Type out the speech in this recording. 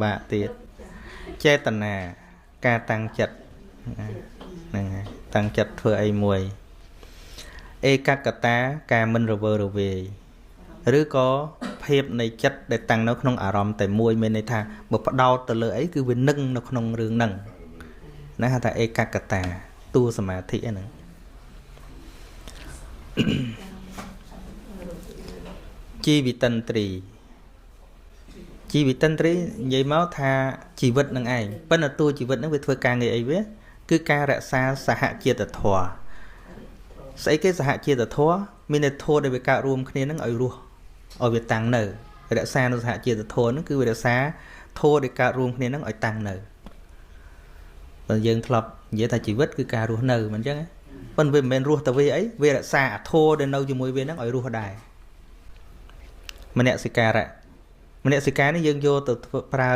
បាក់ទៀតចេតនាការតាំងចិត្តហ្នឹងហើយតាំងចិត្តធ្វើអីមួយឯកកតាការមិនរវើរវាយឬក៏ភាពនៃចិត្តដែលតាំងនៅក្នុងអារម្មណ៍តែមួយមានន័យថាបើផ្ដោតទៅលើអីគឺវានឹងនៅក្នុងរឿងហ្នឹងណាហៅថាឯកកតាតួសមាធិហ្នឹងជីវិតិន្ទ្រីជីវិតិន្ទ្រីនិយាយមកថាជីវិតនឹងឯងប៉ុន្តែតួជីវិតហ្នឹងវាធ្វើការងារអីវាគឺការរក្សាសហជាតិធម៌ស្អីគេសហជាតិធម៌មានន័យធម៌ដែលវាកើតរួមគ្នាហ្នឹងឲ្យរស់ឲ្យវាតាំងនៅរក្សានៅសហជាតិធម៌ហ្នឹងគឺវារក្សាធម៌ដែលកើតរួមគ្នាហ្នឹងឲ្យតាំងនៅបើយើងធ្លាប់និយាយថាជីវិតគឺការរស់នៅមិនអញ្ចឹងប៉ុន្តែវាមិនមែនរស់ទៅវាអីវារក្សាអាធម៌ដែលនៅជាមួយវាហ្នឹងឲ្យរស់ដែរមនសិការៈមនសិការនេះយើងយកទៅធ្វើប្រើ